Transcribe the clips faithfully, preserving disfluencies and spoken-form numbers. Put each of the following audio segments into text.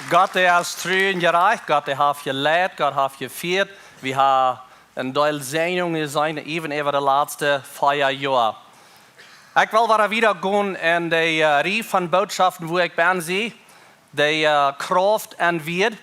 Gott, dee es tru un jerajcht. Gott, dee haft jeleit. Gott haft jefieet. Wie haben een Deel Säajnungen jeseenen, even äwa de latste vea Joa. Ekj well wada wieda gonen en de äh, Rieej von Bootschoften, wua ekj ben sie, de äh, Krauft un Wieed.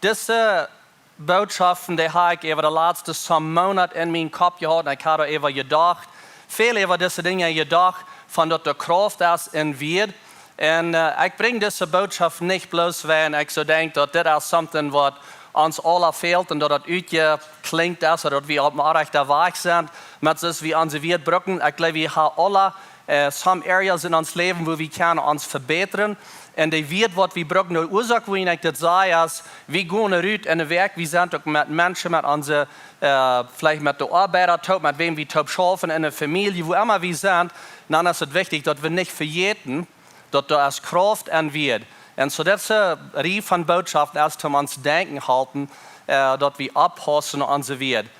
Dise Bootschoften, dee hab ekj äwa de latste some Moonat en mienen Kopp jehaut un ekj hab doa äwa jedocht, väl äwa dise Dinja jedocht, von daut de Krauft es un Wieed. Un äh, ekj brinj dise Bootschoft nich bloos, wiels ekj soo denkj, daut dit es something, waut ons aula fält un daut daut utjeklinjt es, daut wie opp dän rajchten Wajch sent, met soo aus wie onse Wieed brucken. Ekj jleew, wie haben aula äh, some areas en ons Läwen, wua wie kjennen ons vebätren. Un de Wieed, waut wie brucken, de Uasoak, wuarom ekj dit saj, es, wie gonen rut en de Wäakj, wie sent uk met Menschen, met onse, äh, veleicht met de Oabeida toop, met wäm wie toop schaufen, en de Famielje, wua emma wie sent, dan es et wichtich, daut wie nich vejäten, daut doa es Krauft un Wieed. Un soo dise Rieej von Bootschoften es, om ons denkjen halpen, äh, daut wie oppaussen aun onse Wieed.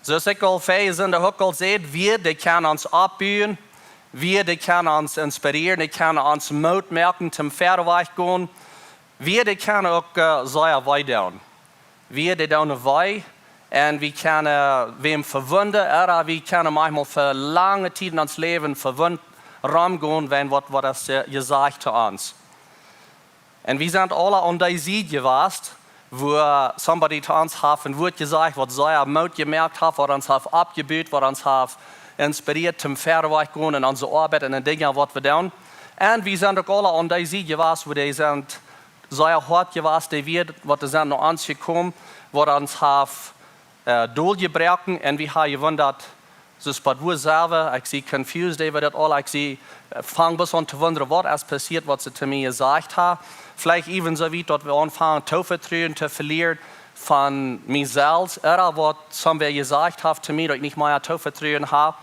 Soo aus ekj aul väaje Sindach uk aul säd, Wieed, dee kjennen ons oppbuen, Wieed, dee kjennen ons inspirieren, dee kjennen ons Moot moaken, toom verwoats gonen. Wieed, dee kjennen uk äh, sea wee doonen. Wieed, dee doonen wee. Un wie kjennen äh, wäm vewunden, ooda wie kjennen maunchmol fa lange Tiet en ons Läwen vewundt romgonen, wäajen waut, waut es äh, jesajcht to ons. Un wie sent aula aun dee Sied jewast, wua somebody to ons haft een Wuat jesajcht, waut sea Moot jemoakt haft, waut ons haft oppjebut, waut ons haft inspirieet, toom verwoats gonen en onse Oabeit un de Dinja, waut wie doonen. Un wie sent uk aula aun dee Sied jewast, wua dee sent sea hoat jewast, dee Wieed, waut dee sent no ons jekomen, waut ons haft äh, doljebroaken un wie haben jewundat, soo aus waut wua selfst, ekj sie confused äwa daut aul, ekj sie, äh, fang bloos aun to wundren, waut es passieet, waut see to mie jesajcht haben. Veleicht even soo wiet, daut wie aunfangen, Toovetruen to velieren von mie selfst, ooda waut somebody jesajcht haft to mie, daut ekj nich mea Toovetruen hab,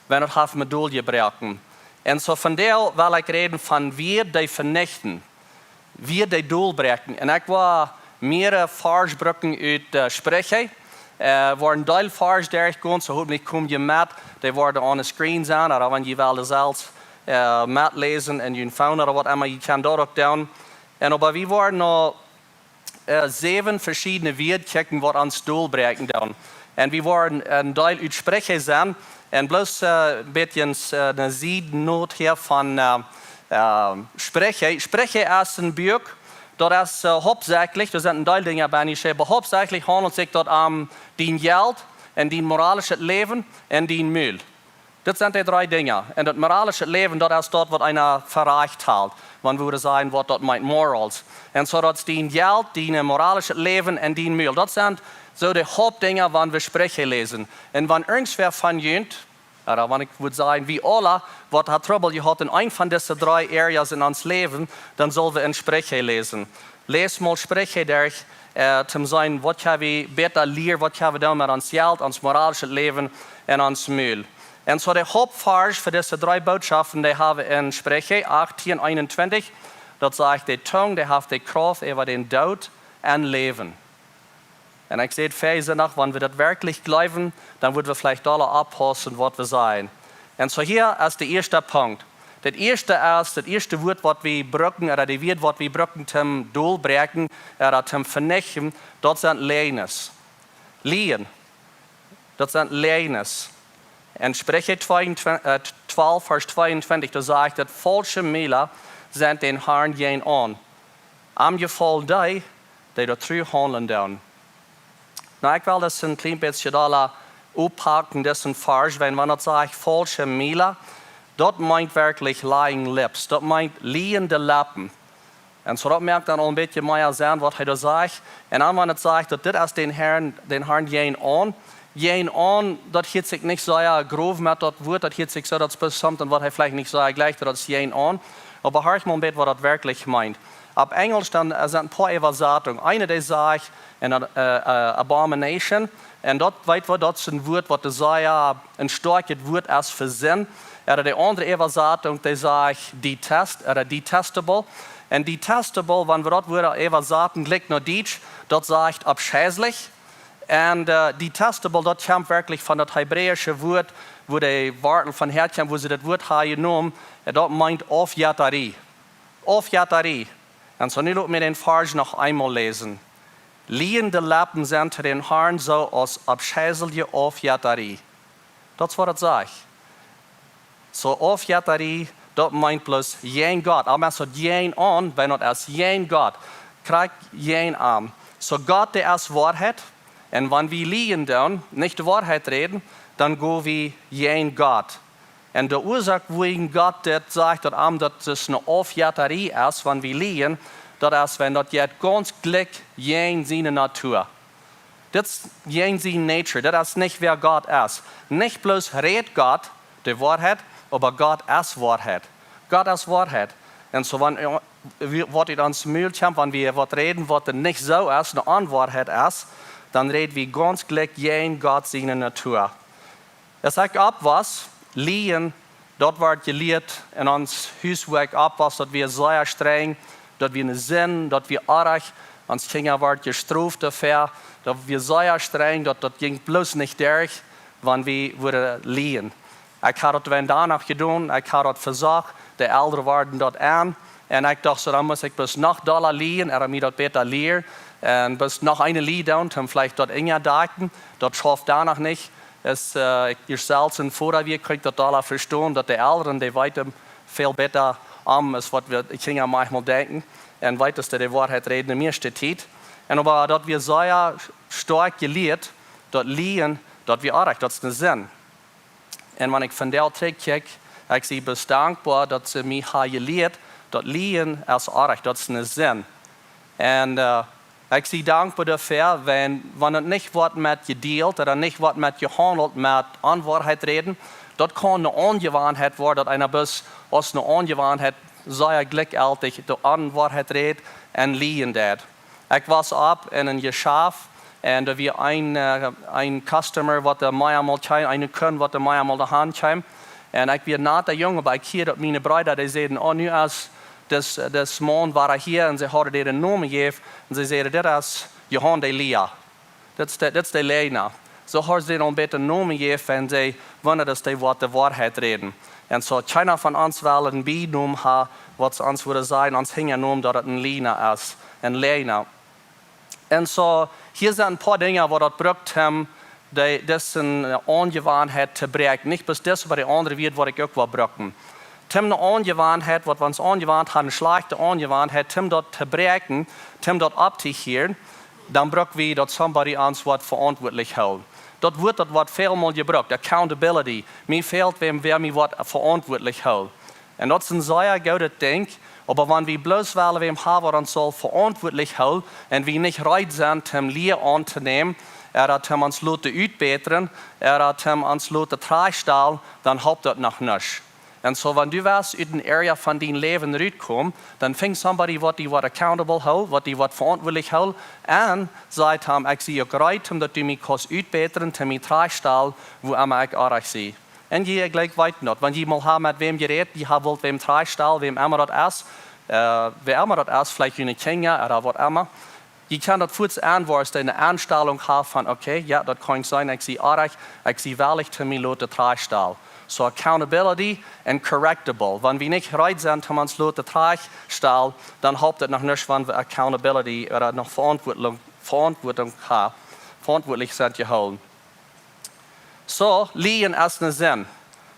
wan daut haft mie doljebroaken. Un soo vondoag well ekj räden von Wieed, dee venichten. Wieed, dee dolbroaken. Un ekj woa mea Varsch brucken ut äh, Spricha. Äh, woaren Deel Varsch derchgonen, soo hopentlich kjemt jie met. Dee woaren aun de screen sennen, ooda wan jie wellen selfst äh, metläsen en jun phone ooda waut emma, jie kjennen daut uk doonen. Un oba wie woaren no äh, säwen veschiedne Wieed kjikjen, waut ons dolbroaken doonen. Un wie woaren een Deel ut Spricha seenen. Un bloos äh, een bät äh, een side note hia von äh, äh, Spricha. Spricha es een Buak, daut es äh, hauptsächlich, doa sent een Deel Dinja bie, oba hauptsächlich haundelt sikj daut om dien Jelt un dien moralischet Läwen un dien Mul. Dit sent dee dree Dinja. Un daut moralische Läwen, daut es daut, waut eena fa rajcht helt, wan wie sajen, waut daut meent, morals. Un soo daut es dien Jelt, dien moralischet Läwen un dien Mul. Daut sent soo de Hauptdinja, wan wie Spricha läsen. Un wan irjentwäa von junt, ooda wan ekj wudd sajen, wie aula, waut haft Trubbel jehaut en eent von dise dree areas en ons Läwen, dan sell wie en Spricha läsen. Läs mol Spricha derch, äh, toom seenen, waut kjenn wie bäta lieren, waut kjenn wie doonen met ons Jelt, ons moralischet Läwen un ons Mul. Un soo de Hauptvarsch fa dise dree Bootschoften, dee haben wie en Spricha achtieen eenuntwintich. Daut sajcht, de Tung, dee haft de Krauft äwa dän Doot un Läwen. Un ekj säd väaje Sindach, wan wie daut werkjlich jleewen, dan wudden wie veleicht dolla oppaussen, waut wie sajen. Un soo hia es de ieeschte Punkt. Daut ieeschte es, daut ieeschte Wuat, waut wie brucken, ooda de Wieed, waut wie brucken, toom dolbroaken, ooda toom venichten, daut sent Läajes. Läajes. Daut sent Läajes. En Spricha tweeuntwintich, äh, twalf, Varsch tweeuntwintich, doa sajcht et, faulsche Mäla sent dän Harn jäajenaun. Am jefaulen dee, dee daut tru haundlen doonen. Nu, ekj well daut een kjlien bät dolla oppakjen, disen Varsch, wiels wan daut sajcht, faulsche Mäla, daut meent werkjlich lying lips, daut meent läajende Leppen. Un soo daut moakt dan aul een bät mea Senn, waut hee doa sajcht. Un dan, wan et sajcht, daut dit es dän Harn, dän Harn jäajenaun, jäajenaun, daut hieet sikj nich sea groff met daut Wuat, daut hieet sikj soo, daut es something, waut hee veleicht nich sea jlikjt, daut es jäajenaun. Oba horch mol een bät, waut daut werkjlich meent. Opp Enjelsch dan äh, sent een poa Äwasatungen. Eene, dee sajcht, een äh, äh, abomination. Un daut weet wie, daut es een Wuat, waut sea een stoakjet Wuat es fa Senn. Ooda de aundre Äwasatunk, dee sajcht detest, ooda detestable. Un detestable, wan wie daut Wuat äwasaten, jlikj no Dietsch, daut sajcht afscheislich. Un äh, detestable, daut kjemt werkjlich von daut hebräische Wuat, wua de Wortel von häakjemt, wua see daut Wuat haben jenomen. Un daut meent Aufjetarie. Aufjetarie. Un soo nu lot mie dän Varsch noch eemol läsen. Lieende Leppen sent to dän Harn soo aus aufscheisselje Aufjettarie. Daut es waut et sajcht. Soo Aufjettarie, daut meent bloos jäajen Gott. Aum es daut jäajen aun, wan daut es jäajen Gott. Krakjt jäajen am. Soo Gott, dee es Woarheit. Un wan wie lieejen doonen, nich de Woarheit räden, dan go wie jäajen Gott. Un de Uasoak, wuarom Gott dit sajcht, daut am daut es eene Aufjettarie es, wan wie lieejen, daut es, wan daut jeit gaunz jlikj jäajen siene Natua. Dit es jäajen siene Natur, daut es nich wäa Gott es. Nich bloos rät Gott de Woarheit, oba Gott es Woarheit. Gott es Woarheit. Un soo, wan, äh, wie, waut ut ons Mul kjemt, wan wie waut räden, waut nich soo es, eene Onwoarheit es, dan räd wie gaunz jlikj jäajen Gott siene Natua. Aus ekj oppwoss, lieejen, daut wort jelieet en ons Hus, wua ekj oppwoss, daut wia sea strenj, daut wia eene Sind, daut wia oajch, ons Kjinja wort jestroft doafäa, daut wia sea strenj, daut, daut jinkj bloos nich derch, wan wie wudden lieejen. Ekj haud daut wan doano jedonen, ekj haud daut vesocht, de Elren wieren daut aun, un ekj docht soo, dan mott ekj bloos noch dolla lieejen, ooda mie daut bäta lieren, un bloos noch eene Lie doonen, om veleicht daut enja to decken, daut schauft doano nich. Es, äh, ekj, ekj selfst een Voda wia, kunn ekj daut aula vestonen, daut de Elren, dee weeten väl bäta om es, waut wie Kjinja maunchmol denkjen un weeten, daut dee de Woarheit räden de mieeschte Tiet. Un oba daut wia sea stoakj jelieet, daut lieejen, daut wia oajch, daut es eene Sind. Un wan ekj vondoag trigjkjikj, ekj sie bloos dankboa, daut see mie haben jelieet, daut lieejen es oajch, daut es eene Sind. Un, äh, ekj sie dankboa doafäa, wan, wan et nich woat met jedealt ooda nich woat met jehaundelt met Onwoarheit räden, daut kaun eene Aunjewanheit woaren, daut eena bloos aus eene Aunjewanheit sea jlikjjeltich de Onwoarheit rät un lieejen deit. Ekj wia opp en een Jeschaft un doa wia een, äh, een Customer, waut doa meamol kjeem, een Kund, waut doa meamol doahan kjeem. Un ekj wia nich de Jung, oba ekj hieed daut miene Breeda, dee säden: "Oh, nu es dis, dis Maun wia hia," un see hauden dän Nomen jejäft. Un see säden: "Dit es Johan de Lia. Dit es de, dit es de Liena." Soo hauden see dän aul een bät Nomen jejäft, un see wundren, daut dee waut de Woarheit räden. Un soo, kjeena von ons wull een Binomen haben, waut see ons wudden sajen, ons Hinjanomen, daut et een Liena es, een Liena. Un soo, hia sent een poa Dinja, waut daut brukt, om de, dise, äh, Aunjewanheit to bräakjen. Nich bloos dise, oba de aundre Wieed, waut ekj uk well brucken. Om eene Aunjewanheit, waut wie ons aunjewant haben, eene schlajchte Aunjewanheit, om daut to bräakjen, om daut opptohieren, dan bruck wie, daut somebody ons woat veauntwuatlich hoolen. Daut Wuat, daut woat välmol jebrukt, accountability. Mie fält wäm, wäa mie woat veauntwuatlich hoolen. Un daut es een sea goodet Dinkj, oba wan wie bloos wellen wäm haben, waut ons saul veauntwuatlich hoolen, un wie nich reed sent, om Lia auntonämen, ooda om ons loten utbätren, ooda om ons loten trajchtstalen, dan halpt daut noch nuscht. Un soo, wan du west ut een Area von dien Läwen rutkomen, dan finj somebody, waut die woat accountable hoolen, waut die woat veauntwuatlich hoolen, un saj am: "Ekj sie uk reed, om daut du mie kaust utbätren, om mie trajchtstalen, wua emma ekj oajch sie." Un jie jlikj weeten daut, wan jie mol haben met wäm jerät, jie haben wullt wäm trajchtstalen, wäa emma daut es, äh, wäa emma daut es, veleicht june Kjinja ooda waut emma. Jie kjennen daut fuaz aunwoaren, daut jie eene Enstalunk haben von: "Okay, jo, daut kaun sennen, ekj sie oajch, ekj sie wellich, om mie loten trajchtstalen." Soo accountability and correctable. Wan wie nich reed sent, om ons loten trajchtstalen, dan halpt et noch nuscht, wan wie accountability ooda noch Veauntwuatlunk, Veauntwuatunk haben, veauntwuatlich sent jehoolen. Soo, lieejen es eene Sind.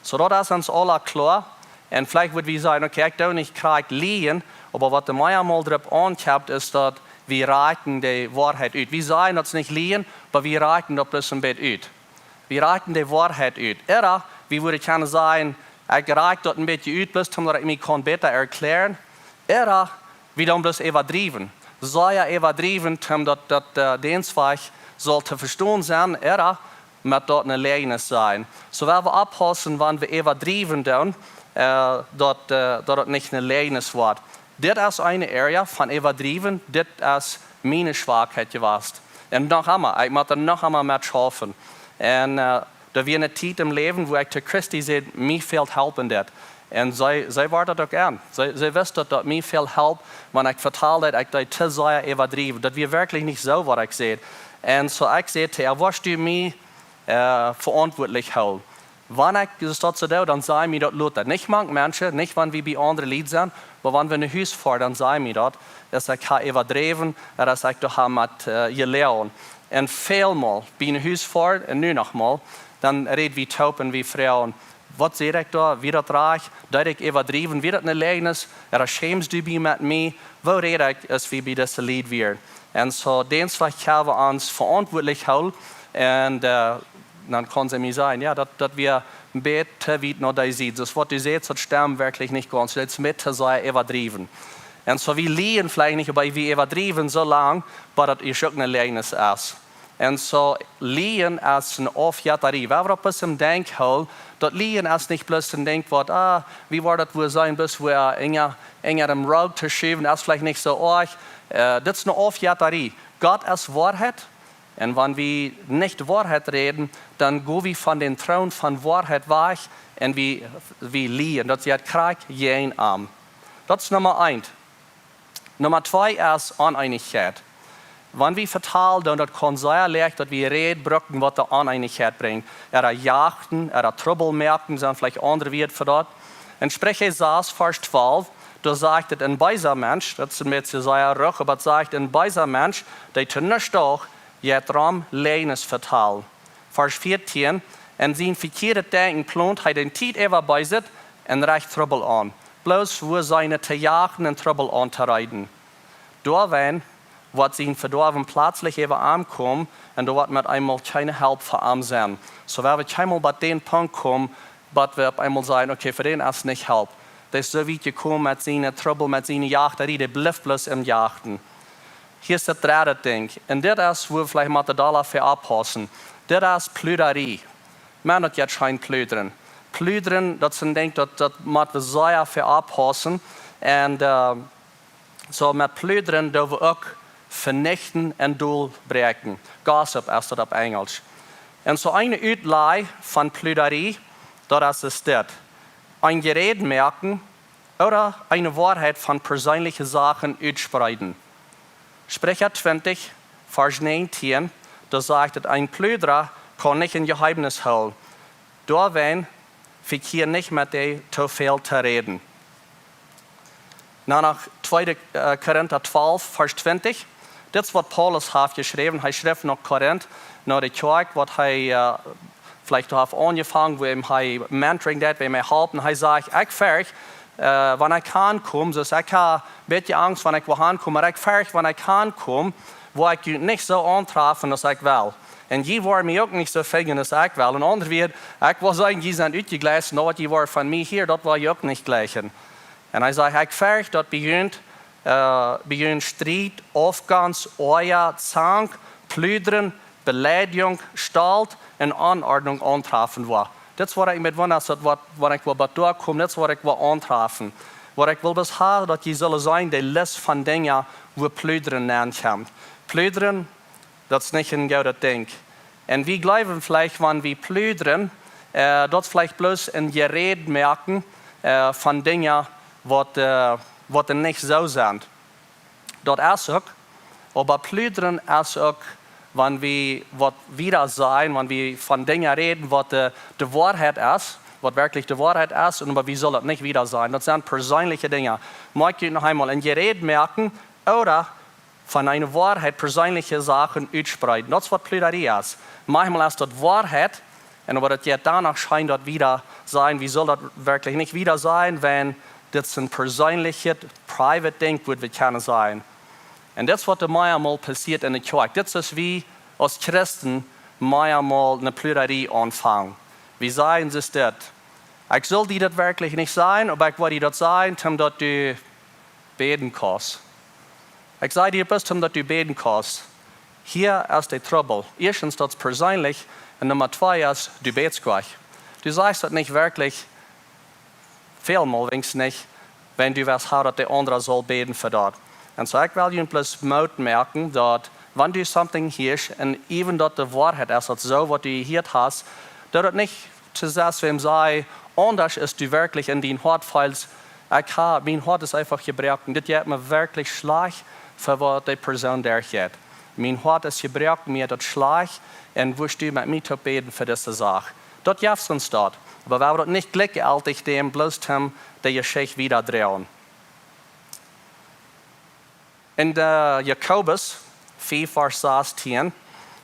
Soo, daut es ons aula kloa. Un veleicht wudd wie sajen: "Okay, ekj doo nich krakjt lieejen," oba waut doa meamol doaropp aunkjemt, es daut wie rakjen de Woarheit ut. Wie sajen, daut es nich lieejen, oba wie rakjen daut bloos een bät ut. Wie rakjen de Woarheit ut. Ooda, wie wudden kjennen sajen: "Ekj rakj daut een bät ut, bloos om daut ekj mie kaun bäta erkjlären." Ooda, wie doonen bloos äwadriewen. Sea äwadriewen, om daut, daut, äh, dän Wajch saul to vestonen sennen, ooda met daut eene Läajes sennen. Soo, wie wellen oppaussen, wan wie äwadriewen doonen, äh, daut, äh, daut et nich eene Läajes woat. Dit es eene Area von äwadriewen, dit es miene Schwakheit jewast. Un noch emma, ekj mott doa noch emma met schaufen. Un, äh, doa wia eene Tiet em Läwen, wua ekj to Christy säd: "Mie fält Help en dit." Un see, see wort daut uk aun. See, see wist daut, daut mie fält Help, wan ekj vetald, daut ekj daut to sea äwadreef. Daut wia werkjlich nich soo, waut ekj säd. Un soo ekj säd to äa: "Woascht du mie, äh, veauntwuatlich hoolen?" Wan ekj daut soo doo, dan saj mie daut lota. Nich mank Menschen, nich wan wie bie aundre Lied sent, Oba wan wie no Hus foaren, dan saj wie daut, daut ekj ha äwadräwen, ooda daut ekj doa ha met, äh, jeloagen. Un välmol, bie no Hus foaren, un nu noch mol, dan räd wie toop un wie froagen: "Waut säd ekj doa? Wia daut rajcht? Deed ekj äwadräwen? Wia daut ne Läajes? Ooda schämst du die met mie?" Woo räd ekj, aus wie bie dise Lied wieren? Un soo, dan es daut, ekj hab ons veauntwuatlich hoolen. Un, äh, dan kaun see mie sajen: "Jo, daut, daut wia een bät too wiet no dee Sied. Soo waut du sajchst, daut stemt werkjlich nich gaunz. Daut es een bät too sea äwadräwen." Un soo, wie lieejen veleicht nich, oba wie äwadräwen soo lang, bat daut ieescht uk ne Läajes es. Un soo, lieejen es ne Aufjettarie. Wie haben opp eenen Denkj hoolen, daut lieejen es nich bloos een Dinkj waut, ah, wie woat daut woll sennen, bloos wua enja, enja dän Rug to schuwen, es veleicht nich soo oajch. Äh, daut es ne Aufjettarie. Gott es Woarheit. Un wan wie nich Woarheit räden, dan go wie von dän Troon von Woarheit wajch un wie, wie lieejen. Daut es krakjt jäajen am. Daut es Numma eent. Numma twee es Oneenichkjeit. Wan wie vetalen, dan daut kaun sea leicht, daut wie Räd brucken, waut de Oneenichkjeit brinjt. Ooda jachten, ooda Trubbel moaken, sent veleicht aundre Wieed fa daut. En Spricha sas, Varsch twalf, doa sajcht et: "Een beesa Mensch", daut es een bät sea ruch, oba et sajcht: "Een beesa Mensch, dee to nuscht taugt, jeit rom Läajes vetalen." Varsch vieetieen: "En sien vekjieedet Denkjen plont hee de Tiet äwa Beeset un recht Trubbel aun, bloos wua siene to jachten un Trubbel auntoreeden. Doawäajen woat sien Vedoawen pletslich äwa am komen un doa woat met eemol kjeene Help fa am sennen." Soo, wie haben kjeenmol bat dän Punkt komen, bat wie opp eemol sajen: "Okay, fa dän es nich Help. Dee es soo wiet jekomen met siene Trubbel, met siene Jachtarie, dee blift bloos em Jachten." Hia es daut dredde Dinkj. Un dit es, wua wie veleicht met de Dolla fa oppaussen. Dit es Pludarie. Maun, daut jeit scheen pludren. Pludren, daut es een Dinkj, daut, daut mott wie sea fa oppaussen. Un, äh, soo met Pludren doo wie uk venichten un dol bräakjen. Gossip es daut opp Enjelsch. Un soo eene Utlaj von Pludarie, daut es, es dit: een Jeräd moaken ooda eene Woarheit von perseenelje Sachen utspreeden. Spricha twintich, Varsch näajentieen, doa sajcht et: "Een Pludra kaun nich een Jeheemnis hoolen. Doawäajen vekjieet nich met dee too väl to räden." Dan noch tweede, äh, Korinta twalf, Varsch twintich. Dit es, waut Paulus haft jeschräwen. Hee schreef no Korint, no de Kjoakj, waut hee, äh, veleicht haft aunjefongen, wua hee mentoring deed, wua hee halpt. Un hee sajcht: "Ekj fercht, äh, wan ekj aunkom, soo ekj hab een bät Angst, wan ekj woa aunkomen, oba ekj fercht, wan ekj aunkom, woa ekj junt nich soo auntrafen aus ekj well. Un jie woaren mie uk nich soo finjen aus ekj well." En aundre Wieed, ekj woa sajen, jie sent utjejlikjt, un waut jie woaren von mie hieren, daut woa jie uk nich jlikjen. Un hee sajcht: "Ekj fercht, daut bie junt, äh, bie junt Striet, Aufgonst, Oaja, Zank, Pludren, Beleidjunk, Stolt un Onordnunk auntrafen woat." Dit es, waut ekj mie wunda, es daut, waut, waut ekj woa bat doa komen, dit es, waut ekj woa auntrafen. Waut ekj well bloos haben, daut jie sellen seenen, de List von Dinja, wua Pludren nenkjemt. Pludren, daut es nich een goodet Dinkj. Un wie jleewen veleicht, wan wie pludren, äh, daut veleicht bloos een Jeräd moaken, äh, von Dinja, waut, äh, waut doa nich soo sent. Daut es uk, oba pludren es uk, wan wie waut wieda sajen, wan wie von Dinja räden, waut de, de Woarheit es, waut werkjlich de Woarheit es, un oba wie sellen daut nich wieda sajen. Daut sent perseenelje Dinja. Moakt junt noch eemol: een Jeräd moaken ooda von eene Woarheit perseenelje Sachen utspreeden. Daut es, waut Pludarie es. Maunchmol es daut Woarheit, un oba daut jeit dan noch scheen, daut wieda sajen. Wie sellen daut werkjlich nich wieda sajen, wan dit een perseeneljet, private Dinkj, wudd wie kjennen sajen. Un dit es, waut doa meamol passieet en de Kjoakj. Dit es, aus wie aus Christen meamol ne Pludarie aunfangen. Wie sajen, es dit: "Ekj sull die daut werkjlich nich sajen, oba ekj woa die daut sajen, om daut du bäden kaust." Ekj saj die bloos, om daut du bäden kaust. Hia es de Trubbel. Ieeschtens, daut es perseenlich. Un Numma twee es, du bätst nich. Du sajchst daut nich werkjlich, välmol weens nich, wan du west haben, daut de aundra saul bäden fa daut. Un soo, ekj well junt bloos Moot moaken, daut wan du something hieescht, un even daut de Woarheit es, daut soo, waut du jehieet hast, daut et nich to sest wäm sajen, aundasch aus du werkjlich en dien Hoat feelst: "Ekj hab, mien Hoat es eefach jebroaken. Dit jeit mie werkjlich schlajcht fa waut dee Persoon derchjeit. Mien Hoat es jebroaken, mie jeit daut schlajcht, un wurscht du met mie toop bäden fa dise Sach?" Daut jeft soont daut. Oba wie woaren daut nich jlikjjeltich däm bloos om de Jeschicht wieda dreien. En de Jakobus fief, Varsch sastieen,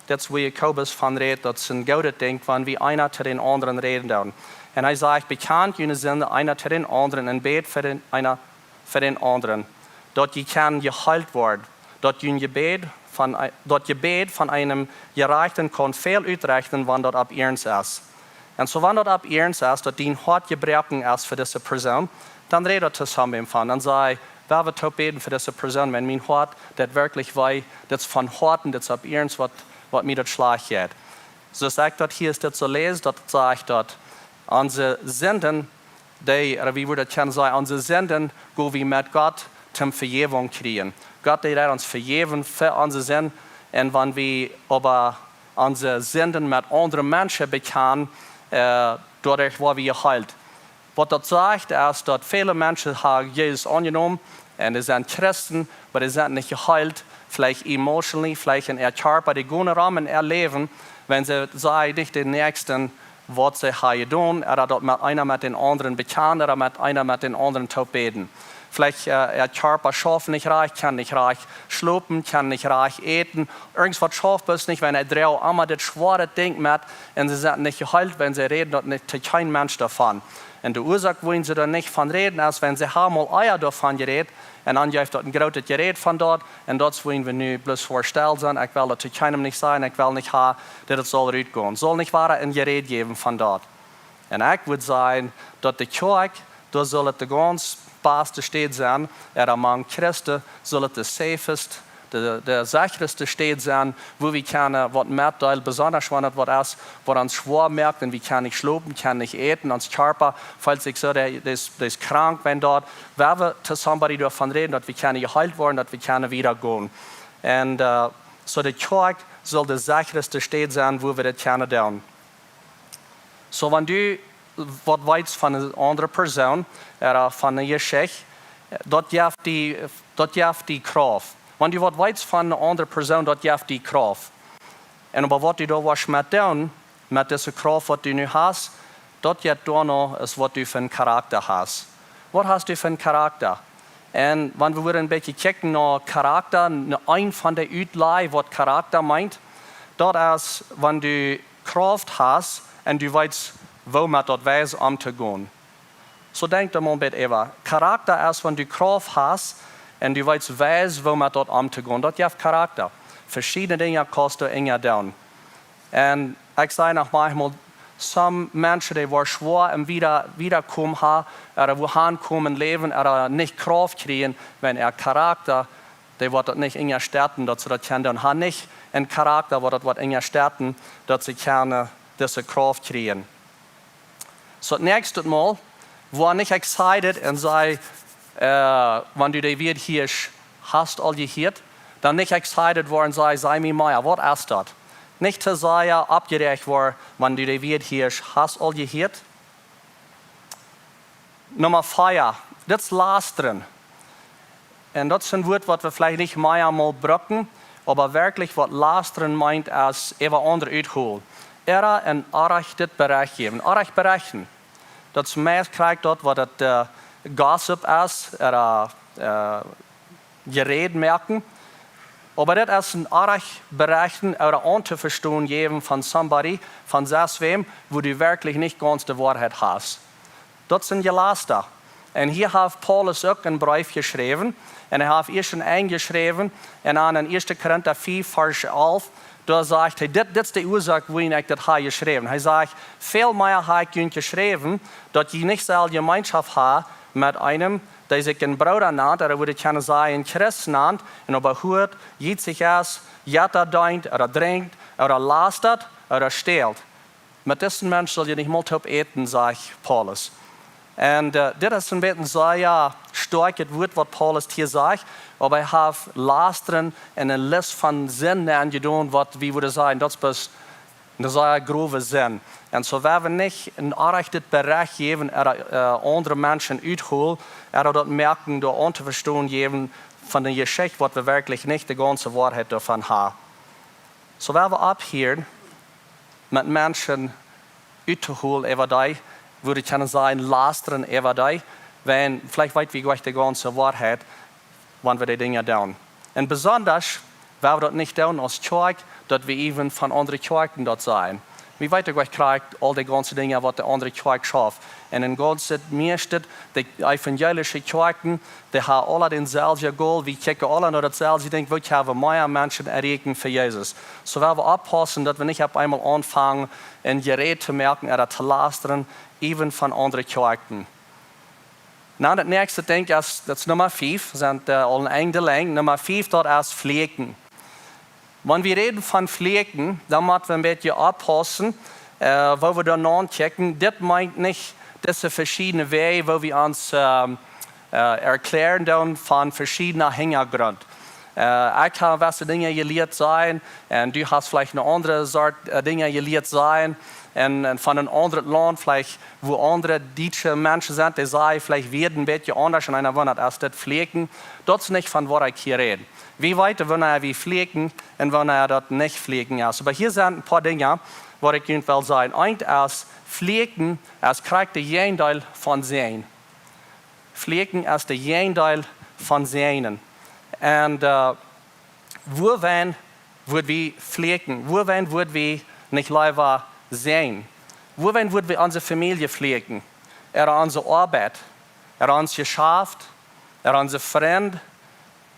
daut es wua Jakobus von rät, daut es een goodet Dinkj, wan wie eena to dän aundren räden doonen. Un hee sajcht: "Bekjant june Sinden eena to dän aundren un bät fa dän, eena fa dän aundren, daut jie kjennen jeheelt woaren. Daut jun Jebäd von, daut Jebäd von eenem Jerajchten kaun väl utrechten, wan daut opp iernst es." Un soo, wan daut opp iernst es, daut dien Hoat jebroaken es fa dise Persoon, dan räd daut to somebody von. Dan saj: "Wie woaren toop bäden fa dise Persoon, wan mien Hoat, daut werkjlich wee, daut es von Hoaten, daut es opp iernst, waut, waut mie daut schlajcht jeit." Soo aus ekj daut hia es, daut soo läs, daut sajcht daut onse Sinden, dee, ooda wie wudden daut kjennen sajen, onse Sinden go wie met Gott toom Vejäwunk kjrieen. Gott, dee deit ons vejäwen fa onse Sind. Un wan wie oba onse Sinden met aundre Menschen bekjanen, äh, doaderch woa wie jeheelt. Waut daut sajcht, es daut väle Menschen haben Jesus aunjenomen un dee sent Christen, oba dee sent nich jeheelt, veleicht emotionally, veleicht en äa Kjarpa, dee gonen rom en äa Läwen, wan see sajen nich dän Näakjsten, waut see haben jedonen, ooda daut met, eena met dän aundren bekjanen, ooda met, eena met dän aundren toop bäden. Veleicht, äh, äa Kjarpa schauft nich rajcht, kaun nich rajcht schlopen, kaun nich rajcht äten. Irjentwaut schauft bloos nich, wan hee droacht emma daut schwoare Dinkj met un see sent nich jeheelt, wan see räden daut nich to kjeen Mensch doavon. Un de Uasoak, wuarom see doa nich von räden, es, wan see haben aul ea doavon jerät, un dan jeft daut een grootet Jerät von daut, un daut es wuarom wie nu bloos väastalt sent. Ekj well daut to kjeenem nich sajen, ekj well nich haben, daut et saul rutgonen. Saul nich wada een Jerät jäwen von daut. Un ekj wudd sajen, daut de Kjoakj, doa saul et de gaunz baste Städ sennen, ooda mank Christen saul et de safest, de, de sechaste Städ sennen, wua wie kjennen waut metdeelen, besonda wan et waut es, waut ons schwoa moakt, un wie kjennen nich schlopen, kjennen nich äten, ons Kjarpa feelt sikj soo, dee, dee es, dee es krank, wan daut, wan wie to somebody doavon räden, daut wie kjennen jeheelt woaren, daut wie kjennen wieda gonen. Un, äh, soo de Kjoakj saul de sechaste Städ sennen, wua wie daut kjennen doonen. Soo, wan du waut weetst von eene aundre Persoon, ooda von eene Jeschicht, daut jeft die, daut jeft die Krauft. Wan du waut weetst von eene aundre Persoon, daut jeft die Krauft. Un oba waut du doa woascht met doonen, met dise Krauft, waut du nu hast, daut jeit doano, es waut du fa een Charakta hast. Waut hast du fa een Charakta? Un wan wie wudden een bät kjikjen no Charakta, no een von de Utlaj, waut Charakta meent, daut es, wan du Krauft hast un du weetst, woo met daut wies omtogonen. Soo denkj doa mol een bät äwa. Charakta es, wan du Krauft hast un du weetst wies, woo met daut omtogonen. Daut jeft Charakta. Veschiedne Dinja kaust du enja doonen. Un ekj saj noch maunchmol, some Menschen, dee woaren schwoa un wieda, wieda komen haben, ooda wua han komen läwen, ooda nich Krauft kjrieen, wan äa Charakta, dee woat daut nich enja stäten, daut see daut kjennen doonen. Haben nich een Charakta, waut daut woat enja stäten, daut see kjennen dise Krauft kjrieen. Soo, daut näakjste Mol, woa nich excited un saj, äh, wan du de Wieed hia hast aul jehieet, dan nich excited woaren, saj, saj mie mea, waut es daut? Nich to sea oppjeräacht woaren, wan du de Wieed hia hast aul jehieet. Numma vea, daut es lastren. Un daut es een Wuat, waut wie veleicht nich mea mol brucken, oba werkjlich waut lastren meent, es äwa aundre utholen. Ooda een orrajchtet Berecht jäwen. Orrajcht berechten. Daut es meist krakjt daut, waut daut, äh, Gossip es, ooda, äh, Jeräd moaken. Oba daut es een orrajcht Berechten ooda auntovestonen jäwen von somebody, von sest wäm, wua du werkjlich nich gaunz de Woarheit hast. Daut sent Jelasta. Un hia haft Paulus uk een Breef jeschräwen. Un hee haft ieescht een Enj jeschräwen. Un dan en ieeschte Korinta fief, Varsch alf, doa sajcht hee, dit, dit es de Uasoak, wuarom ekj dit hab jeschräwen. Hee sajcht: "Väl mea hab ekj junt jeschräwen, daut jie nich sellen Jemeenschoft haben met eenem, dee sikj een Brooda nant, ooda wudd ekj kjennen sajen, een Christ nant, un oba huarich, jietsich es, Jetta deent, ooda drinkjt, ooda lastat, ooda stält." Met disen Mensch sell jie nich mol toop äten, sajcht Paulus. Un, äh, dit es een bät een sea stoakjet Wuat, waut Paulus hia sajcht, oba hee haft lastren un eene List von Sinden aunjedonen, waut wie wudden sajen, daut es bloos eene sea grove Sind. Un soo woa wie nich een orrajchtet Berecht jäwen, ooda, äh, aundre Menschen utholen, ooda daut moaken, doa auntovestonen jäwen von de Jeschicht, waut wie werkjlich nich de gaunze Woarheit doavon haben. Soo woa wie opphieren, met Menschen uttoholen äwa dee, wudden kjennen sajen, lastren äwa dee, wan veleicht weet wie goanich de gaunze Woarheit, wan wie dee Dinja doonen. Un besondasch, wan wie daut nich doonen aus Kjoakj, daut wie äwen von aundre Kjoakjen daut sajen. Wie weeten goanich krakjt aul de gaunze Dinja, waut de aundre Kjoakj schauft. Un een gaunzet mieescht, de evangelische Kjoakjen, dee haben aule daut selwje Goal, wie kjikjen aule no daut selwje Dinkj, woo kjenn wie mea Menschen erreichen fa Jesus. Soo wan wie oppaussen, daut wie nich opp eemol aunfangen, een Jeräd to moaken, ooda to lastren, äwen von aundre Kjoakjen. Nu, daut näakjste Dinkj es, daut es Numma fief, sent, äh, aul een Enj lenjd. Numma fief, daut es flieekjen. Wan wie räden von flieekjen, dan motten wie een bät oppaussen, äh, woo wie doa naun kjikjen. Dit meent nich dise veschiedne Wäaj, woo wie ons, ähm, äh, erkjlären doonen von veschiedne Hinjagrunt. Äh, ekj hab jewesse Dinja jelieet sennen, un du hast veleicht eene aundre Sort, äh, Dinja jelieet sennen. Un, un von een aundret Launt, veleicht woo aundre dietsche Menschen sent, dee sajen veleicht wada een bät aundasch, un eena wundat, es dit flieekjen? Daut es nich von waut ekj hia räd. Wie weeten, wanea wie flieekjen un wanea daut nich flieekjen es. Oba hia sent een poa Dinja, waut ekj junt well sajen. Eent es, flieekjen es krakjt daut Jäajendeel von säajnen. Flieekjen es daut Jäajendeel von säajnen. Un, äh, wuarom wudd wie flieekjen? Wuarom wudd wie nich leewa säajnen? Wuarom wudd wie onse Famielje flieekjen? Ooda onse Oabeit? Ooda ons Jeschaft? Ooda onse Frind?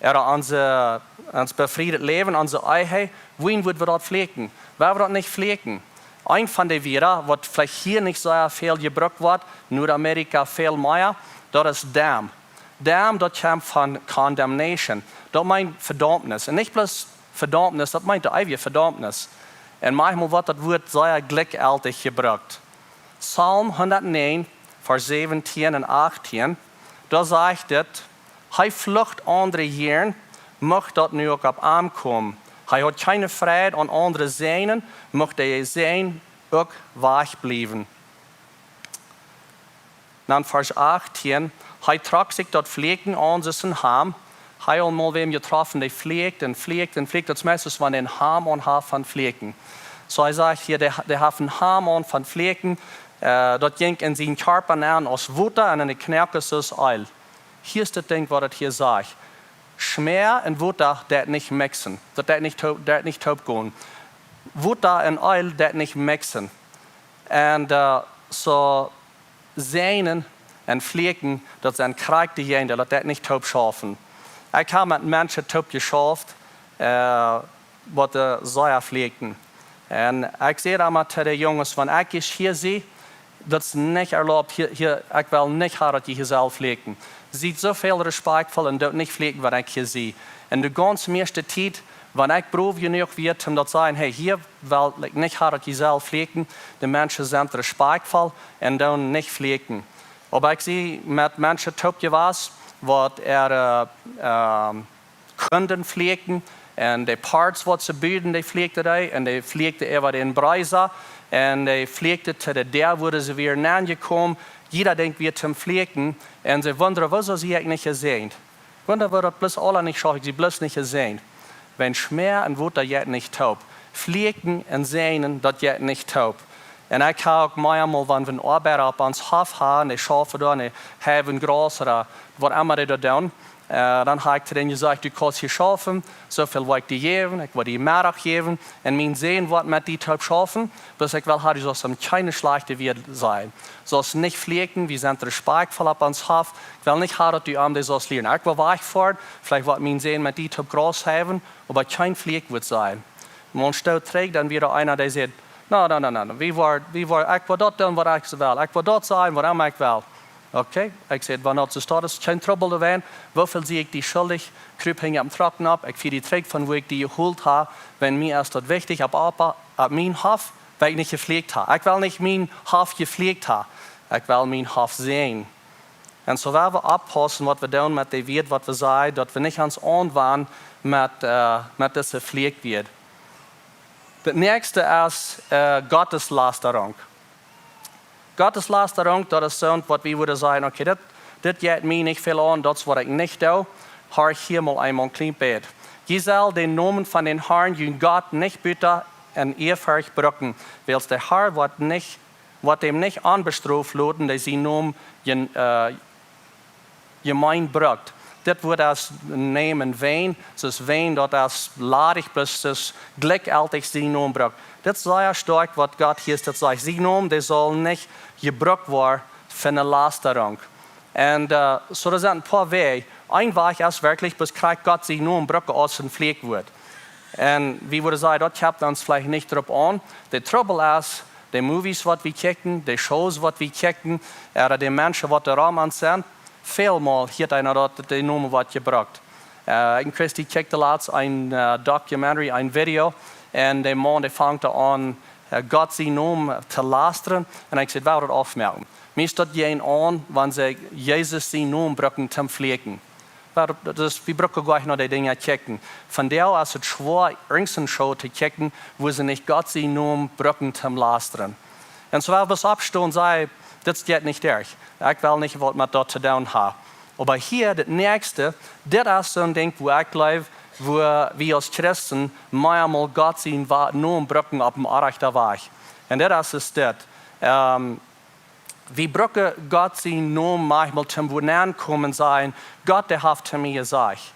Ooda onse, ons befriedet Läwen, onse Ehe? Wuarom wudd wie daut flieekjen? Wan wie daut nich flieekjen? Eent von de Wieed, waut veleicht hia nich soo väl jebrukt woat, en Nordamerika väl mea, daut es damn. Damn, daut kjemt von condemnation. Daut meent Vedaumnis. Un nich bloos Vedaumnis, daut meent de eewje Vedaumnis. Un maunchmol woat daut Wuat sea jlikjjeltich jebrukt. Psalm hundatnäajen, Varsch säwentieen un achtieen, doa sajcht et: Hee flucht aundre Hieren, mucht daut nu uk opp am komen. Hee haft kjeene Freid aun aundre säajnen, mucht de Säajen uk wajch bliewen. Dan Varsch achtieen: Hee trock sikj daut Flieekjen aun, soo aus een Hamd. Hee haud mol wäm jetroffen, dee flieekjt un flieekjt un flieekjt. Daut es meist, wan een Hamd aun haft von flieekjen. Soo hee sajcht hia, dee, dee haft een Hamd aun von flieekjen, äh, daut jinkj en sienen Kjarpa nenn aus Wota un en de Knoakes aus Eel. Hia es daut Dinkj, waut et hia sajcht. Schmäa un Wota deit nich mixen. Daut deit nich to-, deit nich toop gonen. Wota un Eel deit nich mixen. Un, äh, soo säajnen un flieekjen, daut sent krakjt de Jäajendeel, daut deit nich toop schaufen. Ekj hab met Menschen toop jeschauft, äh, waut, äh, sea flieekjen. Un ekj säd emma to de Junges, wan ekj hia sie, daut es nich erlaubt, hia, hia, ekj well nich haben, daut jie hia selfst flieekjen. Siet soo väl respakjtvoll un doot nich flieekjen, wan ekj hia sie. Un de gaunz mieeschte Tiet, wan ekj brow jenuach wia, om daut sajen, hey, hia well ekj nich haben, daut jie selfst flieekjen, de Menschen sent respakjtvoll un doonen nich flieekjen. Oba ekj sie met Menschen toop jewast, waut äare, äh, ähm, Kunden flieekjen, un de Parts, waut see buden, dee flieekjten dee, un dee flieekjten äwa dän Preiss, un dee flieekjten to de Däa, wua see wieren aunjekomen. Jieda Dinkj wia toom flieekjen, un see wundren, wuarom sie ekj nich jesäajent? Wunda, wuarom daut bloos aula nich schauft, ekj sie bloos nich jesäajent. Wan Schmäa un Wota jeit nich toop. Flieekjen un säajnen, daut jeit nich toop. Un ekj hab uk mau emol, wan wie Oabeida opp ons Hoff haben, dee schaufen doa, dee heien Graus ooda waut emma dee doa doonen, äh, dan hab ekj to dän jesajcht: Du kaust hia schaufen, soo väl woa ekj die jäwen, ekj woa die Meddach jäwen, un mien Sän woat met die toop schaufen, bloos ekj well haben, du saust am kjeene schlajchte Wieed sajen. Saust nich flieekjen, wie sent respakjtvoll opp ons Hoff, ekj well nich haben, daut du am dee saust lieren. Ekj woa wajchfoaren, veleicht woat mien Sän met die toop Graus heien, oba kjeen Flieekj woat sajen. Un wan ekj trigj, dan wia doa eena, dee säd: Na, na, na, na, na, wie woaren, wie woaren, ekj woa daut doonen, waut ekj well. Ekj woa daut sajen, waut emma ekj well. Okay, ekj säd: Wan daut soo steit, es kjeen Trubbel doawäajen. Woo väl sie ekj die schuldich? Krup hinja aum Truck nopp, ekj fia die trigj von wua ekj die jeholt hab. Wan mie es daut wichtich, opp, opp, opp mien Hoff, well ekj nich jeflieekjt haben. Ekj well nich mien Hoff jeflieekjt haben. Ekj well mien Hoff säajnen. Un soo woa wie oppaussen, waut wie doonen met de Wieed, waut wie sajen, daut wie nich ons aunwanen met, äh, met dise Flieekjwieed. Daut näakjste es, äh, Gotteslasterunk. Gotteslasterunk, daut es soont, waut wie wudden sajen: Okay, dit, dit jeit mie nich väl aun, daut es, waut ekj nich doo. Horch hia mol eemol een kjlien bät. Jie sellen dän Nomen von dän Harn, jun Gott, nich buta en Ieafurcht brucken, wiels de Har woat nich, woat däm nich onbestroft loten, dee sienen Nomen jen-, äh, jemeen brukt. Dit Wuat es neem en Ween, soo es Ween, daut es ladich, bloos soo es jlikjjeltich sien Nomen brukt. Dit es sea stoakj waut Gott hia es, daut sajcht, sien Nomen, dee saul nich jebrukt woaren fa eene Lasterunk. Un äh, soo, doa sent een poa Wäaj. Een Wajch es werkjlich, bloos krakjt Gott sien Nomen bruken aus een Fläakjwuat. Un wie wudden sajen, daut kjemt ons veleicht nich doaropp aun. De Trubbel es, de Movies waut wie kjikjen, de Shows waut wie kjikjen, ooda de Menschen waut doaromm aun sent, välmol hieet eena daut de Nomen woat jebrukt. Äh, ekj un Christy kjikjten latst een äh, Documentary, een Video, un de Maun, dee fangt aun, äh, Gott sien Nomen to lastren, un ekj säd, woo daut aufmoaken. Mie es daut jäajen aun, wan see Jesus sien Nomen bruken toom fläakjen. Woo daut, daut es, wie bruken goanich no dee Dinja kjikjen. Vondoag es et schwoa, irjent eene Show to kjikjen, wua see nich Gott sien Nomen bruken toom lastren. Un soo well wie oppstonen, saj, dit jeit nich derch. Ekj well nich waut met daut to doonen haben. Oba hia, dit näakjste, dit es soon Dinkj, wua ekj jleew, wua wie aus Christen meamol Gott sien Wa-, Nomen bruken opp een orrajchten Wajch. Un dit es, es dit. Ähm, wie bruken Gott sien Nomen maunchmol toom wua nenkomen sajen, Gott, dee haft to mie jesajcht.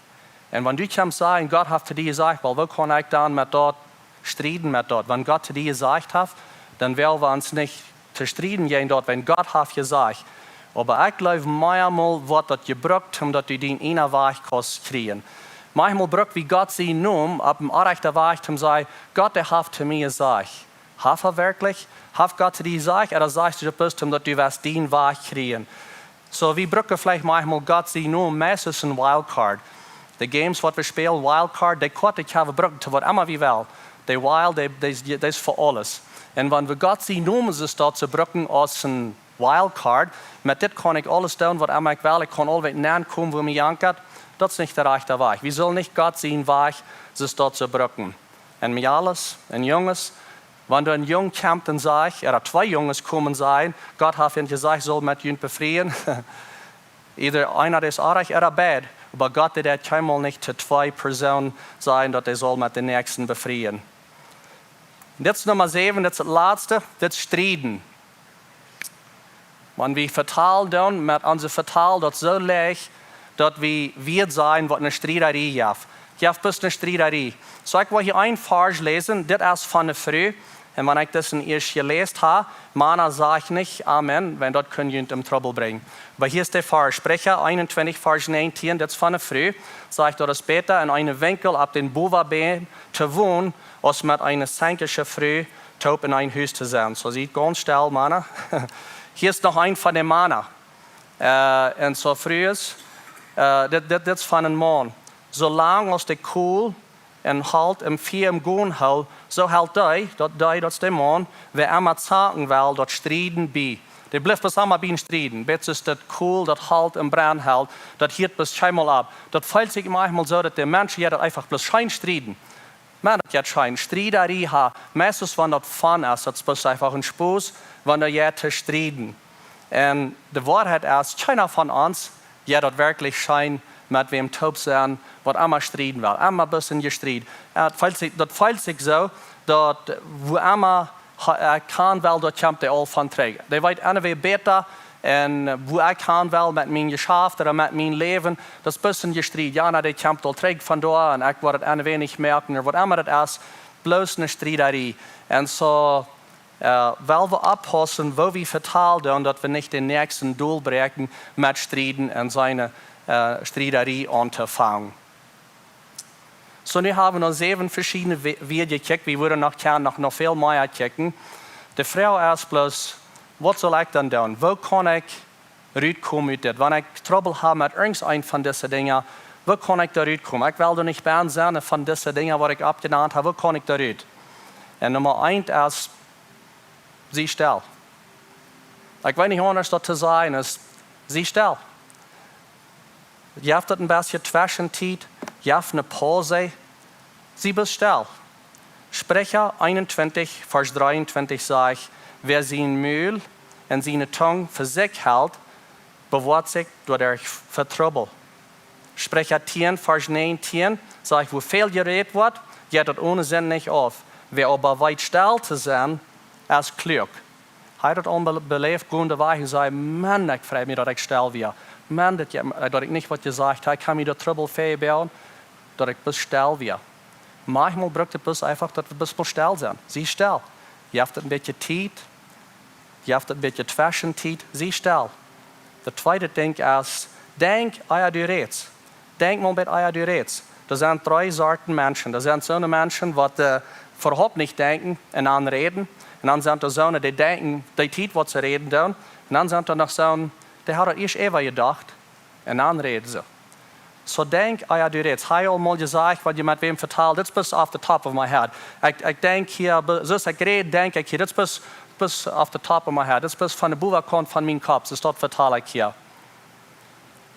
Un wan du kjemst sajen, Gott haft to die jesajcht, well, woo kaun ekj dan met daut strieden, met daut? Wan Gott to die jesajcht haft, dan woa wie ons nich to strieden jäajen daut, wan Gott haft jesajcht. Oba ekj jleew, meamol woat daut jebrukt, om daut du dien eenen Wajch kaust kjrieen. Meamol bruk wie Gott sien Nomen opp een orrajchten Wajch, om to sajen, Gott, dee haft to mie jesajcht. Haft hee werkjlich? Haft Gott to die jesajcht? Ooda sajchst du daut bloos, om daut du woascht dien Wajch kjrieen? Soo, wie bruken veleicht meamol Gott sien Nomen meist aus een Wildcard. De Games waut wie spälen, Wildcard, de Koat, dee kjenn wie bruken to waut emma wie wellen. De Wild, dee, dee, dee es fa aules. Un wan wie Gott sien Nomen soo daut to bruken aus een Wildcard, met dit kaun ekj aules doonen waut emma ekj well, ekj kaun aulwäajen nenkomen wua mie jankat, daut es nich de rajchta Wajch. Wie sellen nich Gott sien Wajch soo daut to bruken. Un Mejales un Junges, wan doa een Jung kjemt un sajcht, ooda twee Junges komen sajen, Gott haft junt jesajcht, saul met junt befrieen. Either eena es orrajcht ooda beid, oba Gott deit kjeenmol nich to twee Persoonen sajen, daut hee saul met dän Näakjsten befrieen. Dit es Numma säwen, dit es daut latste, dit es strieden. Wan wie vetalen doonen, met onse Vetal, daut es soo leicht, daut wie, wie daut sajen, waut eene Striedarie jeft. Jeft bloos eene Striedarie. Soo, ekj well hia een Varsch läsen, dit es von eene Fru. Un wan ekj dit ieescht jeläst hab, Mana, saj nich Amen, wiels daut kunn junt em Trubbel brinjen. Oba hia es de Varsch, Spricha eenuntwintich, Varsch näajentieen, dit es von eene Fru, sajcht, daut es bäta en eenen Winkel opp dän Bowaben to wonen, aus met eene senkische Fru toop en een Hus to sennen. Soo, siet gaunz stell, Mana. Hia es noch een von de Mana. Äh, un soo, Frues, äh, dit, dit, dit es von een Maun. Soo lang aus de Kool un Holt em Fia em Gonen helt, soo helt dee, daut dee, daut es de Maun, wäa emma zaken well, daut Strieden bie. Dee blift bloos emma bie een Strieden. Bat es daut Kool, daut Holt em Brennen helt, daut hieet bloos kjeenmol opp. Daut feelt sikj maunchmol soo, daut de Menschen, jo, daut eefach bloos scheen strieden. Maun, daut jeit scheen. Striedarie haben. Meist es, wan daut fun es, daut es bloos eefach een Spos, wan daut jeit to strieden. Un de Woarheit es, kjeena von ons jeit daut werkjlich scheen, met wäm toop sennen, waut emma strieden well. Emma bloos een Jestried. Äh, daut feelt sikj, daut feelt sikj soo, daut wua emma ha-, ekj kaun well, daut kjemt dee aul von trigj. Dee weet anyway bäta, un, äh, wua ekj han well met mien Jeschaft ooda met mien Läwen, daut es bloos een Jestried. Jo, na, dee kjemt aul trigj von doa un ekj woa daut anyway nich moaken, ooda waut emma daut es, bloos eene Striedarie. Un soo, äh, well wie oppaussen, woo wie vetalen doonen, daut wie nich dän Näakjsten dolbräakjen met Strieden un siene, äh, Striedarie auntofangen. Soo, nu haben wie noch säwen veschiedne We-, Wäaj jekjikjt. Wie wudden noch kjennen, noch, noch väl mea kjikjen. De Froag es bloos, waut saul ekj dan doonen? Woo kaun ekj rutkomen ut dit? Wan ekj Trubbel hab met irjent eent von dise Dinja, woo kaun ekj doa rutkomen? Ekj well doa nich bie sennen von dise Dinja, waut ekj oppjenant hab. Woo kaun ekj doa rut? Un Numma eent es, sie stell. Ekj weet nich aundasch daut to sajen, es, sie stell. Jeff daut een bät Tweschentiet, jeff eene Paus, sie bloos stell. Spricha eenuntwintich, Varsch dreeuntwintich sajcht, wäa sien Mul un siene Tung fa sikj helt, bewoat sikj doaderch fa Trubbel. Spricha tieen, Varsch näajentieen sajcht, woo väl jerät woat, jeit daut one Senn nich auf. Wäa oba weet stell to sennen, es kluak. Hee haud daut aul be-, beläft, gonen de Wajch un säd, Maun, ekj frei mie, daut ekj stell wia. Moment, daut, jie, äh, daut ekj nich waut jesajcht hab, ekj kaun mie doa Trubbel vebäuen, daut ekj bloos stell wia. Maunchmol brukt et bloos eefach, daut wie bloos mol stell sent. Sie stell. Jeft et een bät Tiet, jeft et een bät Tweschentiet, sie stell. Daut tweede Dinkj es, denkj, ea du rätst. Denkj mol bat, ea du rätst. Doa sent dree Sorten Menschen. Doa sent soone Menschen, waut, äh, äwahaupt nich denkjen un dan räden. Un dan sent doa soone, dee denkjen de Tiet, waut see räden doonen. Un dan sent doa noch soone, dee haben ieescht äwajedocht un dan räden see. Soo denkj, ea du rätst. Hab ekj aul mol jesajcht, waut jie met wäm vetalen? Dit es bloos off the top of my head. Ekj, ekj denkj hia, be-, soo aus ekj räd, denkj ekj hia. Dit es bloos, bloos off the top of my head. Dit es bloos von de Bowenkaunt von mienen Kopp. Soo daut vetal ekj hia.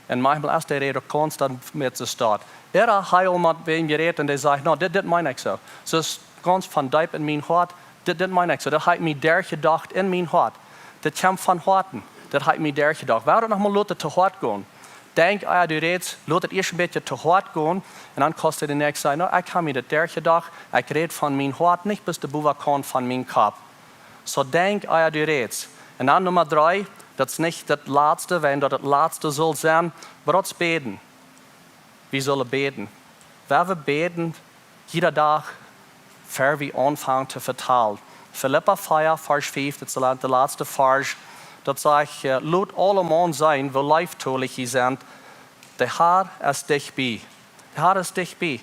Un maunchmol es de Räd uk konstant met soo staut. Ea hab ekj aul met wäm jerät un dee sajcht: "No, dit, dit meen ekj soo." Soo es gaunz von deep en mien Hoat: "Dit, dit meen ekj soo. Daut hab ekj mie derchjedocht en mien Hoat. Dit kjemt von Hoaten. Daut hab ekj mie derchjedocht." Wuarom noch mol loten to Hoat gonen? Denkj, ea du rätst, lot et ieescht een bät to Hoat gonen. Un dan kaust du de näakjste sajen: "No, ekj hab mie daut derchjedocht. Ekj räd von mien Hoat, nich bloos de Bowenkaunt von mienen Kopp." Soo denkj, ea du rätst. Un dan Numma dree, daut es nich daut latste, wan daut daut latste saul sennen, oba daut es bäden. Wie sellen bäden. Wie woaren bäden, jieda Dach, ea wie aunfangen to vetalen. Filippa vea, Varsch fief, daut es de latste Varsch. Daut sajcht, äh, lot aulemaun seenen, woo leeftolich jie sent. De Herr es dicht bie. De Herr es dicht bie.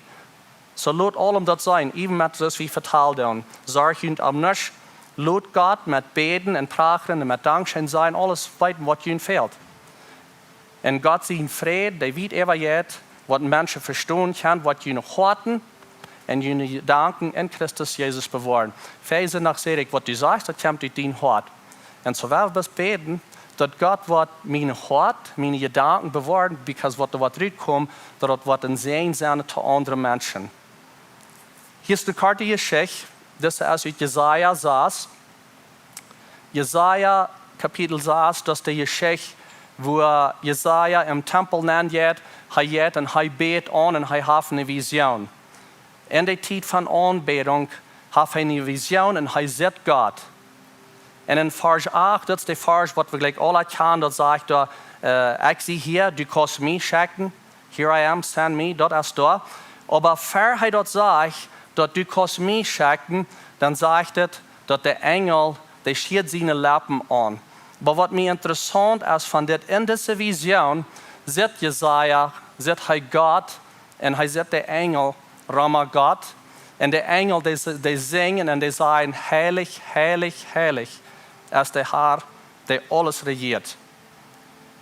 Soo lot aulem daut sennen, äwen met soo aus wie vetalen doonen. Sorjt junt om nuscht. Lot Gott met bäden un prachren un met Dankscheen sajen, aules weeten, waut junt fält. Un Gott sien Fräd, dee wiet äwajeit, waut Menschen vestonen kjennen, woat june Hoaten un june Jedanken en Christus Jesus bewoaren. Väa es noch, säd ekj, waut du sajchst, daut kjemt ut dien Hoat. Un soo woa wie bloos bäden, daut Gott woat mien Hoat, miene Jedanken bewoaren, because waut doa woat rutkomen, daut daut woat een Säajen sennen to aundre Menschen. Hia es eene korte Jeschicht. Dise es ut Jesaja sas. Jesaja Kapitel sas, daut es de Jeschicht, wua Jesaja em Tempel nenjeit, hee jeit un hee bät aun un hee haft eene Vision. En de Tiet von Aunbädunk haft hee eene Vision un hee sitt Gott. Un en Varsch acht, daut es de Varsch, waut wie jlikj aula kjanen, daut sajcht doa, äh, "Ekj sie hia, du kaust mie schekjen. Here I am, send me," daut es doa. Oba ea hee daut sajcht, daut "du kaust mie schekjen", dan sajcht et, daut de Enjel, dee schieed siene Leppen aun. Oba waut mie interessaunt es von dit, en dise Vision sitt Jesaja, sitt hee Gott, un hee sitt de Enjel rom Gott. Un de Enjel, dee, dee sinjen un dee sajen: "Heilich, heilich, heilich es de Herr, dee aules rejieet."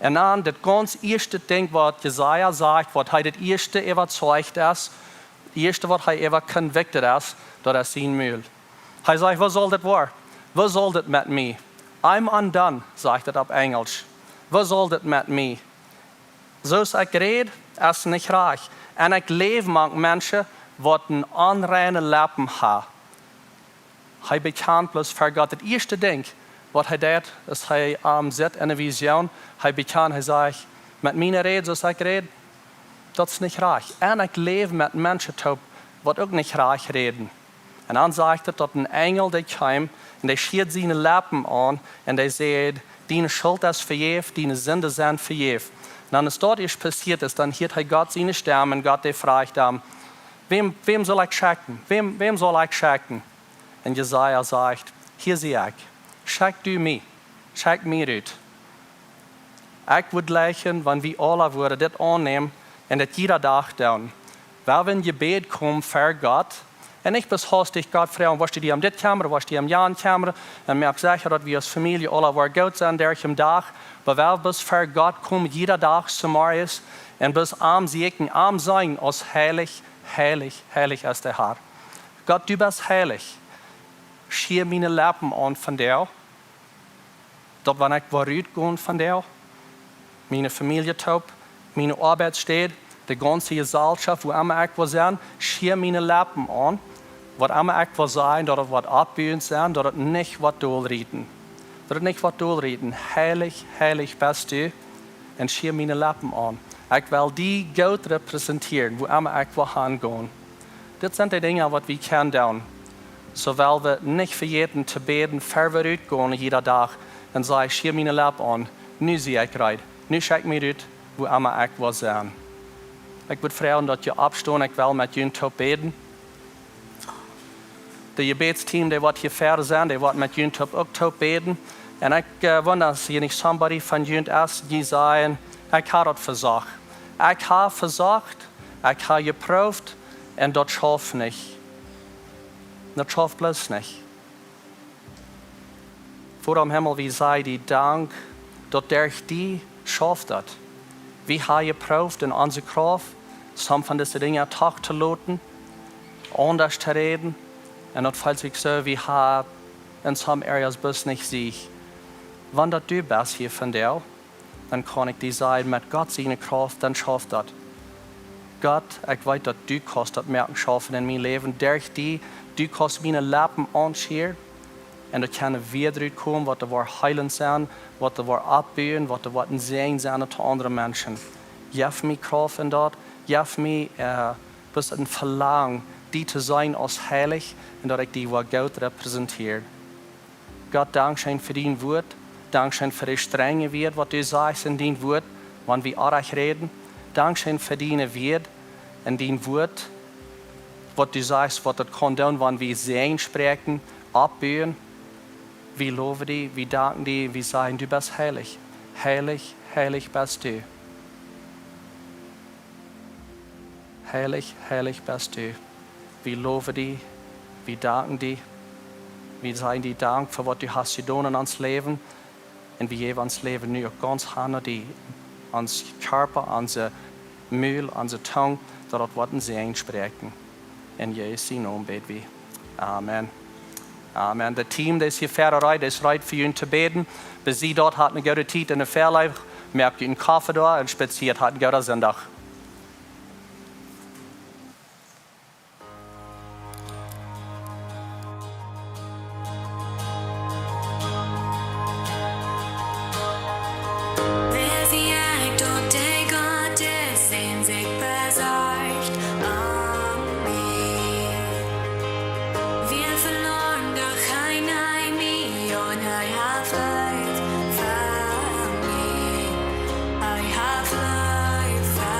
Un dan daut gaunz ieeschte Dinkj, waut Jesaja sajcht, waut hee daut ieeschte äwazeicht es, daut ieeschte, waut hee äwa convicted es, daut es sien Mul. Hee sajcht: "Woo saul dit woaren? Woo saul dit met mie? I'm undone," sajcht et opp Enjelsch. "Woo saul dit met mie? Soo aus ekj räd, es nich rajcht. Un ekj läw mank Menschen, waut onreine Leppen haben." Hee bekjant bloos ver Gott. Daut ieeschte Dinkj, waut hee deit, es hee, ähm, sitt en eene Vision. Hee bekjant, hee sajcht: "Met miene Räd, soo aus ekj räd, daut es nich rajcht. Un ekj läw met Menschen toop, waut uk nich rajcht räden." Un dan sajcht et, daut een Enjel, dee kjeem, un dee schieed siene Leppen aun, un dee säd: "Diene Schult es vejäft, diene Sinden sent vejäft." Un dan, aus daut ieescht passieet es, dan hieet hee Gott siene Stemm, un Gott, dee fruach am: "Wäm, wäm saul ekj schekjen? Wäm, wäm saul ekj schekjen?" Un Jesaja sajcht: "Hia sie ekj. Schekj du mie. Schekj mie rut." Ekj wudd jleichen, wan wie aula wudden dit aunnämen un dit jieda Dach doonen. Wan wie en Jebäd komen ver Gott, un nich bloos haustich Gott froagen: "Woascht du die om dit kjemmren, woascht du die om jan kjemmren?" Un moakt secha, daut wie aus Famielje aula woaren goot sennen derch dän Dach. Oba wan wie bloos ver Gott komen, jieda Dach zemorjes, un bloos am sieekjen, am seenen aus heilich, heilich, heilich es de Herr. Gott, du best heilich. Schia miene Leppen aun von die, daut wan ekj woa rutgonen von die, miene Famielje toop, miene Oabeitsstäd, de gaunze Jeselschoft, wua emma ekj woa sennen, schia miene Leppen aun, waut emma ekj woa sajen, daut et woat oppbuent sennen, daut et nich woat dolrieten. Daut et nich woat dolrieten. Heilich, heilich best du, un schia miene Leppen aun. Ekj well die goot repräsentieren, wua emma ekj woa hangonen. Dit sent de Dinja, waut wie kjennen doonen. Soo well wie nich vejäten to bäden, ver wie rutgonen jieda Dach, un sajen: "Schia miene Leppen aun, nu sie ekj reed, nu schekj mie rut, wua emma ekj woa sennen. Ekj wudd froagen, daut jie oppstonen, ekj well met junt toop bäden. De Jebädsteam, dee woat hia väa sennen, dee woat met junt toop, uk toop bäden. Un ekj, äh, wunda, aus hia nich somebody von junt es, dee sajen: "Ekj hab daut vesocht. Ekj hab vesocht, ekj hab jeprooft, un daut schauft nich. Daut schauft bloos nich." Voda em Himmel, wie sajen die Dank, daut derch die schauft daut. Wie haben jeprooft en onse Krauft, some von dise Dinja doch to loten, aundasch to räden. Un daut felt sikj soo, wie haben en some areas bloos nich Sieg. Wan daut du best hia vondoag, dan kaun ekj die sajen, met Gott siene Krauft, dan schauft daut. Gott, ekj weet, daut du kaust daut moaken schaufen en mien Läwen, derch die, du kaust miene Leppen aunschieren. Un daut kaun wada rutkomen, waut doa woat heelent sennen, waut doa woat oppbuen, waut doa woat een Säajen sennen to aundre Menschen. Jeff mie Krauft en daut, jeff mie, äh, bloos een Velangen, die to seenen aus heilich, un daut ekj die woa goot repräsentieren. Gott, dankscheen fa dien Wuat. Dankscheen fa de strenje Wieed, waut du sajchst en dien Wuat, wan wie oajch räden. Dankscheen fa diene Wieed en dien Wuat, waut du sajchst, waut daut kaun doonen, wan wie Säajen spräakjen, oppbuen. Wie lowen die, wie danken die, wie sajen, du best heilich. Heilich, heilich best du. Heilich, heilich best du. Wie lowen die, wie danken die. Wie sajen die Dank fa waut du hast jedonen en ons Läwen. Un wie jäwen ons Läwen nu uk gaunz han no die. Ons Kjarpa, onse Mul, onse Tung, daut daut woat een Säajen spräakjen. En Jesus sienen Nomen bäd wie. Amen. Amen. Daut Team, daut es hia väa rut, daut es rut fa junt to bäden. Besied daut, hat eene goode Tiet en de Väaleef. Moakt junt een Koffe doa un spazieet, hat een gooden Sindach. Wäa sie ekj, daut de Gott es, dän sikj besorcht om mie? Wia veloaren, doch hee neem mie aun, hee haft Leew fa mie, hee haft Leew fa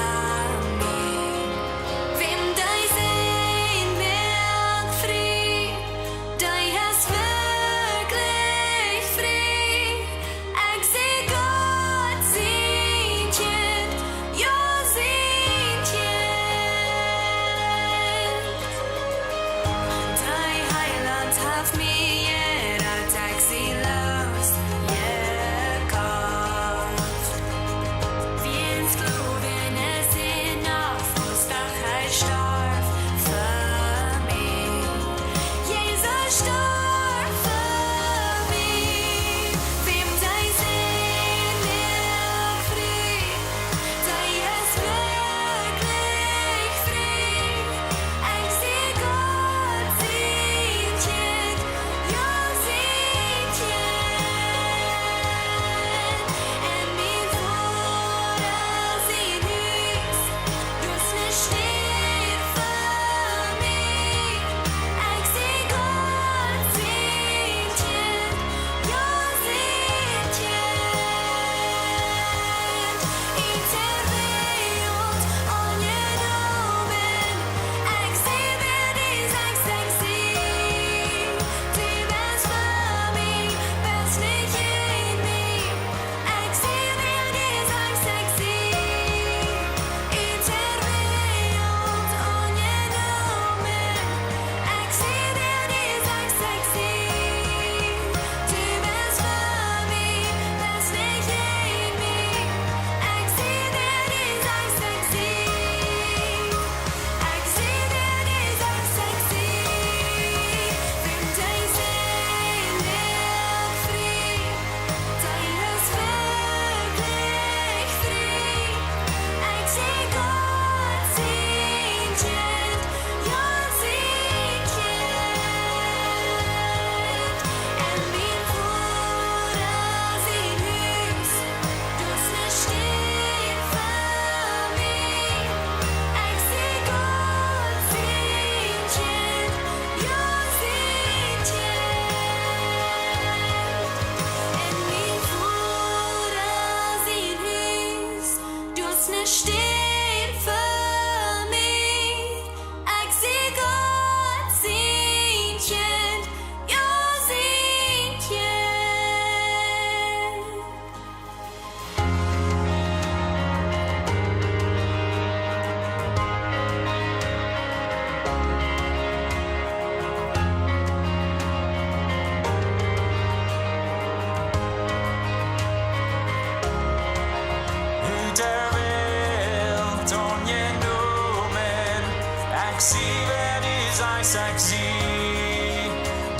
Ekj sie wäa du sajchst ekj sie.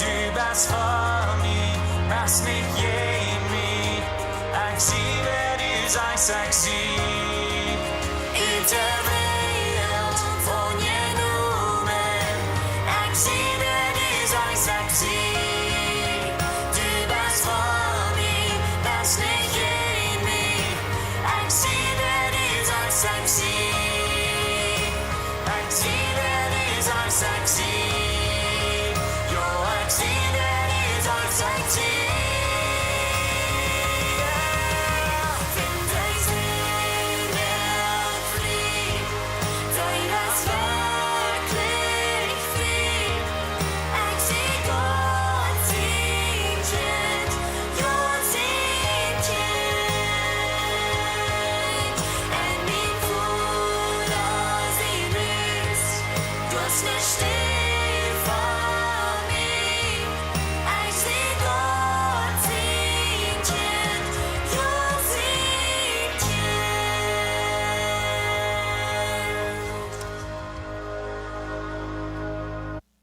Du best fa mie, best nich jäajen mie. Ekj sie wäa du sajchst ekj sie. Ut de Welt von jenomen. Ekj sie wäa du sajchst ekj sie. Du best fa mie, best nich jäajen mie. Ekj sie wäa du sajchst ekj sie. Ekj sie wäa du sajchst ekj sie.